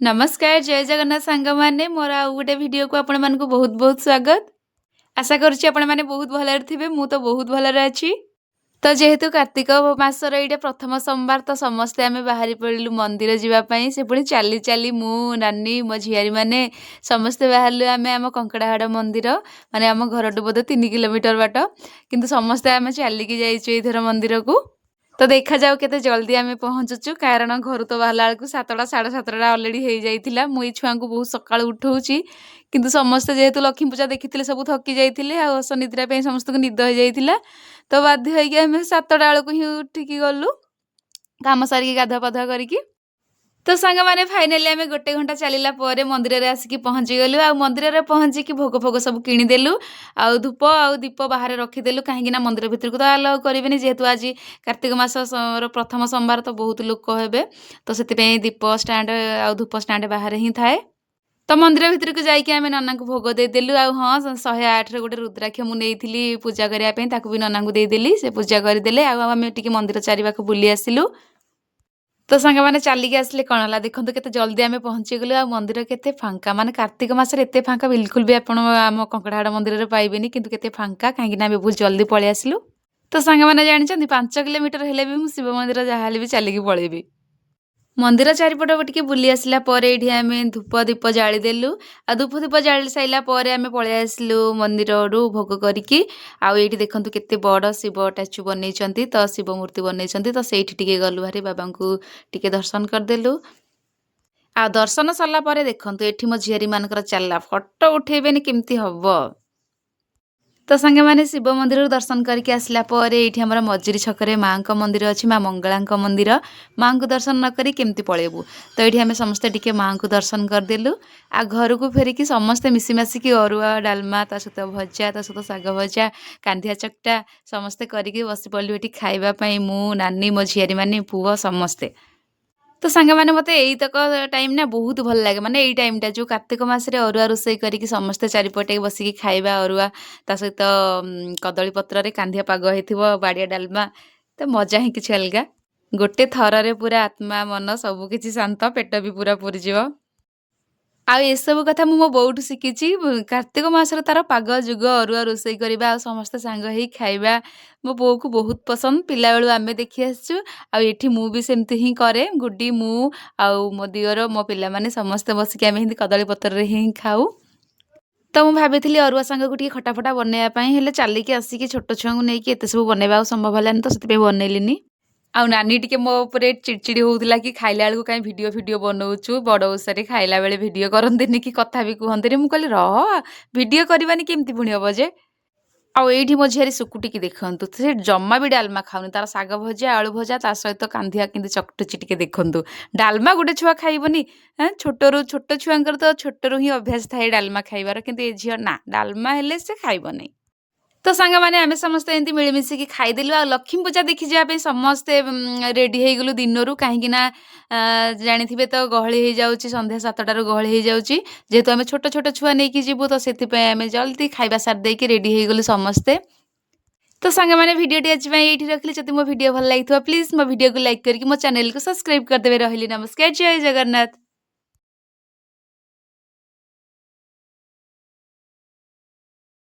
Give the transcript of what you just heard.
ନମସ୍କାର, ଜୟ ଜଗନ୍ନାଥ ସାଙ୍ଗମାନେ। ମୋର ଆଉ ଗୋଟେ ଭିଡ଼ିଓକୁ ଆପଣମାନଙ୍କୁ ବହୁତ ବହୁତ ସ୍ୱାଗତ। ଆଶା କରୁଛି ଆପଣମାନେ ବହୁତ ଭଲରେ ଥିବେ। ମୁଁ ତ ବହୁତ ଭଲରେ ଅଛି। ତ ଯେହେତୁ କାର୍ତ୍ତିକ ମାସର ଏଇଟା ପ୍ରଥମ ସୋମବାର, ତ ସମସ୍ତେ ଆମେ ବାହାରି ପଡ଼ିଲୁ ମନ୍ଦିର ଯିବା ପାଇଁ। ସେ ପୁଣି ଚାଲି ଚାଲି, ମୁଁ, ନାନୀ, ମୋ ଝିଆରୀମାନେ ସମସ୍ତେ ବାହାରିଲୁ ଆମେ ଆମ କଙ୍କଡ଼ାହାଡ଼ ମନ୍ଦିର। ମାନେ ଆମ ଘରଠୁ ବୋଧେ 3 କିଲୋମିଟର ବାଟ, କିନ୍ତୁ ସମସ୍ତେ ଆମେ ଚାଲିକି ଯାଇଛୁ ଏଇଥର ମନ୍ଦିରକୁ। ତ ଦେଖାଯାଉ କେତେ ଜଲ୍ଦି ଆମେ ପହଞ୍ଚୁଛୁ, କାରଣ ଘରୁ ତ ବାହାରିଲା ବେଳକୁ 7ଟା 7:30 ଅଲରେଡ଼ି ହେଇଯାଇଥିଲା। ମୁଁ ଏଇ ଛୁଆଙ୍କୁ ବହୁତ ସକାଳୁ ଉଠଉଛି, କିନ୍ତୁ ସମସ୍ତେ ଯେହେତୁ ଲକ୍ଷ୍ମୀ ପୂଜା ଦେଖିଥିଲେ, ସବୁ ଥକି ଯାଇଥିଲେ ଆଉ ଅସନିଦ୍ରା ପାଇଁ ସମସ୍ତଙ୍କୁ ନିଦ ହେଇଯାଇଥିଲା। ତ ବାଧ୍ୟ ହେଇକି ଆମେ 7ଟା ବେଳକୁ ହିଁ ଉଠିକି ଗଲୁ, କାମ ସାରିକି, ଗାଧୁଆ ପାଧୁଆ କରିକି। ତ ସାଙ୍ଗମାନେ, ଫାଇନାଲି ଆମେ ଗୋଟେ ଘଣ୍ଟା ଚାଲିଲା ପରେ ମନ୍ଦିରରେ ଆସିକି ପହଞ୍ଚିଗଲୁ। ଆଉ ମନ୍ଦିରରେ ପହଞ୍ଚିକି ଭୋଗ ଫୋଗ ସବୁ କିଣିଦେଲୁ ଆଉ ଧୂପ ଆଉ ଦୀପ ବାହାରେ ରଖିଦେଲୁ, କାହିଁକି ନା ମନ୍ଦିର ଭିତରକୁ ତ ଆଲାଉ କରିବେନି। ଯେହେତୁ ଆଜି କାର୍ତ୍ତିକ ମାସର ପ୍ରଥମ ସୋମବାର, ତ ବହୁତ ଲୋକ ହେବେ। ତ ସେଥିପାଇଁ ଦୀପ ଷ୍ଟାଣ୍ଡ ଆଉ ଧୂପ ଷ୍ଟାଣ୍ଡ ବାହାରେ ହିଁ ଥାଏ। ତ ମନ୍ଦିର ଭିତରକୁ ଯାଇକି ଆମେ ନନାଙ୍କୁ ଭୋଗ ଦେଇଦେଲୁ। ଆଉ ହଁ, 108ରେ ଗୋଟେ ରୁଦ୍ରାକ୍ଷ ମୁଁ ନେଇଥିଲି ପୂଜା କରିବା ପାଇଁ, ତାକୁ ବି ନନାଙ୍କୁ ଦେଇଦେଲି, ସେ ପୂଜା କରିଦେଲେ। ଆଉ ଆମେ ଟିକେ ମନ୍ଦିର ଚାରିପାଖ ବୁଲି ଆସିଲୁ। ତ ସାଙ୍ଗମାନେ, ଚାଲିକି ଆସିଲେ କ'ଣ ହେଲା, ଦେଖନ୍ତୁ କେତେ ଜଲ୍ଦି ଆମେ ପହଞ୍ଚିଗଲୁ ଆଉ ମନ୍ଦିର କେତେ ଫାଙ୍କା। ମାନେ କାର୍ତ୍ତିକ ମାସରେ ଏତେ ଫାଙ୍କା ବିଲକୁଲ ବି ଆପଣ ଆମ କଙ୍କଡ଼ାହାଡ଼ ମନ୍ଦିରରେ ପାଇବେନି, କିନ୍ତୁ କେତେ ଫାଙ୍କା, କାହିଁକି ନା ଆମେ ବହୁତ ଜଲ୍ଦି ପଳେଇ ଆସିଲୁ। ତ ସାଙ୍ଗମାନେ, ଜାଣିଛନ୍ତି, 5 କିଲୋମିଟର ହେଲେ ବି ମୁଁ ଶିବ ମନ୍ଦିର ଯାହାହେଲେ ବି ଚାଲିକି ପଳେଇବି। ମନ୍ଦିର ଚାରିପଟ ଟିକେ ବୁଲି ଆସିଲା ପରେ ଏଇଠି ଆମେ ଧୂପ ଦୀପ ଜାଳିଦେଲୁ। ଆଉ ଧୂପ ଦୀପ ଜାଳି ସାରିଲା ପରେ ଆମେ ପଳେଇ ଆସିଲୁ ମନ୍ଦିରରୁ ଭୋଗ କରିକି। ଆଉ ଏଇଠି ଦେଖନ୍ତୁ କେତେ ବଡ଼ ଶିବ ଷ୍ଟାଚୁ ବନେଇଛନ୍ତି, ତ ଶିବ ମୂର୍ତ୍ତି ବନେଇଛନ୍ତି। ତ ସେଇଠି ଟିକେ ଗଲୁ ଭାରି, ବାବାଙ୍କୁ ଟିକେ ଦର୍ଶନ କରିଦେଲୁ। ଆଉ ଦର୍ଶନ ସରିଲା ପରେ ଦେଖନ୍ତୁ, ଏଠି ମୋ ଝିଆରୀ ମାନଙ୍କର ଚାଲିଲା, ଫଟୋ ଉଠେଇବେନି କେମିତି ହବ? ତ ସାଙ୍ଗମାନେ, ଶିବ ମନ୍ଦିରରୁ ଦର୍ଶନ କରିକି ଆସିଲା ପରେ ଏଇଠି ଆମର ମଜୁରୀ ଛକରେ ମାଆଙ୍କ ମନ୍ଦିର ଅଛି, ମା ମଙ୍ଗଳାଙ୍କ ମନ୍ଦିର। ମାଆଙ୍କୁ ଦର୍ଶନ ନ କରି କେମିତି ପଳେଇବୁ? ତ ଏଇଠି ଆମେ ସମସ୍ତେ ଟିକେ ମାଆଙ୍କୁ ଦର୍ଶନ କରିଦେଲୁ। ଆଉ ଘରକୁ ଫେରିକି ସମସ୍ତେ ମିଶିମାସିକି ଅରୁଆ ଡାଲମା, ତା ସହିତ ଭଜା, ତା ସହିତ ଶାଗ ଭଜା, କାନ୍ଧିଆ ଚକଟା ସମସ୍ତେ କରିକି ବସି ପଡ଼ିଲୁ ଏଠି ଖାଇବା ପାଇଁ, ମୁଁ, ନାନୀ, ମୋ ଝିଆରୀମାନେ, ପୁଅ ସମସ୍ତେ। ତ ସାଙ୍ଗମାନେ, ମୋତେ ଏଇତକ ଟାଇମ୍ ନା ବହୁତ ଭଲ ଲାଗେ। ମାନେ ଏଇ ଟାଇମ୍ଟା ଯେଉଁ କାର୍ତ୍ତିକ ମାସରେ ଅରୁଆ ରୋଷେଇ କରିକି ସମସ୍ତେ ଚାରିପଟେ ବସିକି ଖାଇବା, ଅରୁଆ ତା ସହିତ କଦଳୀ ପତ୍ରରେ କାନ୍ଧିଆ ପାଗ ହେଇଥିବ, ବାଡ଼ିଆ ଡାଲମା, ତ ମଜା ହିଁ କିଛି ଅଲଗା। ଗୋଟେ ଥରରେ ପୁରା ଆତ୍ମା ମନ ସବୁ କିଛି ଶାନ୍ତ, ପେଟ ବି ପୁରା ପୁରିଯିବ। ଆଉ ଏସବୁ କଥା ମୁଁ ମୋ ବୋଉଠୁ ଶିଖିଛି। କାର୍ତ୍ତିକ ମାସରେ ତାର ପାଗ ଯୁଗ ଅରୁଆ ରୋଷେଇ କରିବା ଆଉ ସମସ୍ତେ ସାଙ୍ଗ ହେଇ ଖାଇବା ମୋ ବୋଉକୁ ବହୁତ ପସନ୍ଦ। ପିଲାବେଳୁ ଆମେ ଦେଖି ଆସିଛୁ ଆଉ ଏଠି ମୁଁ ବି ସେମିତି ହିଁ କରେ। ଗୁଡି, ମୁଁ ଆଉ ମୋ ଦିଅର, ମୋ ପିଲାମାନେ ସମସ୍ତେ ବସିକି ଆମେ ଏମିତି କଦଳୀ ପତ୍ରରେ ହିଁ ଖାଉ। ତ ମୁଁ ଭାବିଥିଲି ଅରୁଆ ସାଙ୍ଗକୁ ଟିକେ ଖଟା ଫଟା ବନେଇବା ପାଇଁ, ହେଲେ ଚାଲିକି ଆସିକି ଛୋଟ ଛୁଆଙ୍କୁ ନେଇକି ଏତେ ସବୁ ବନେଇବା ଆଉ ସମ୍ଭବ ହେଲାନି, ତ ସେଥିପାଇଁ ବନେଇଲିନି। ଆଉ ନାନୀ ଟିକେ ମୋ ଉପରେ ଚିଡ଼ଚିଡ଼ି ହେଉଥିଲା କି ଖାଇଲା ବେଳକୁ କାହିଁ ଭିଡ଼ିଓ ଫିଡ଼ିଓ ବନଉଛୁ, ବଡ଼ ଓଷାରେ ଖାଇଲା ବେଳେ ଭିଡ଼ିଓ କରନ୍ତିନି କି କଥା ବି କୁହନ୍ତିନି। ମୁଁ କହିଲି, ରହ, ଭିଡ଼ିଓ କରିବାନି କେମିତି ପୁଣି ହବ ଯେ? ଆଉ ଏଇଠି ମୋ ଝିଆରୀ ସୁକୁଟିକି ଦେଖନ୍ତୁ, ସେ ଜମା ବି ଡାଲମା ଖାଉନି। ତାର ଶାଗ ଭଜା, ଆଳୁ ଭଜା, ତା ସହିତ କାନ୍ଧିଆ କେମିତି ଚକଟୁଛି ଟିକେ ଦେଖନ୍ତୁ। ଡାଲମା ଗୋଟେ ଛୁଆ ଖାଇବନି? ଛୋଟରୁ, ଛୋଟ ଛୁଆଙ୍କର ତ ଛୋଟରୁ ହିଁ ଅଭ୍ୟାସ ଥାଏ ଡାଲମା ଖାଇବାର, କିନ୍ତୁ ଏ ଝିଅ ନା, ଡାଲମା ହେଲେ ସେ ଖାଇବନି। ତ ସାଙ୍ଗମାନେ, ଆମେ ସମସ୍ତେ ଏମିତି ମିଳିମିଶିକି ଖାଇଦେଲୁ। ଆଉ ଲକ୍ଷ୍ମୀ ପୂଜା ଦେଖି ଯିବା ପାଇଁ ସମସ୍ତେ ରେଡ଼ି ହେଇଗଲୁ ଦିନରୁ, କାହିଁକି ନା ଜାଣିଥିବେ ତ, ଗହଳି ହେଇଯାଉଛି, ସନ୍ଧ୍ୟା 7ଟାରୁ ଗହଳି ହେଇଯାଉଛି। ଯେହେତୁ ଆମେ ଛୋଟ ଛୋଟ ଛୁଆ ନେଇକି ଯିବୁ, ତ ସେଥିପାଇଁ ଆମେ ଜଲ୍ଦି ଖାଇବା ସାରି ଦେଇକି ରେଡ଼ି ହେଇଗଲୁ ସମସ୍ତେ। ତ ସାଙ୍ଗମାନେ, ଭିଡ଼ିଓଟି ଆଜି ପାଇଁ ଏଇଠି ରଖିଲି। ଯଦି ମୋ ଭିଡ଼ିଓ ଭଲ ଲାଗିଥିବ, ପ୍ଲିଜ୍ ମୋ ଭିଡ଼ିଓକୁ ଲାଇକ୍ କରିକି ମୋ ଚ୍ୟାନେଲକୁ ସବସ୍କ୍ରାଇବ୍ କରିଦେବେ। ରହିଲି, ନମସ୍କାର, ଜୟ ଜଗନ୍ନାଥ।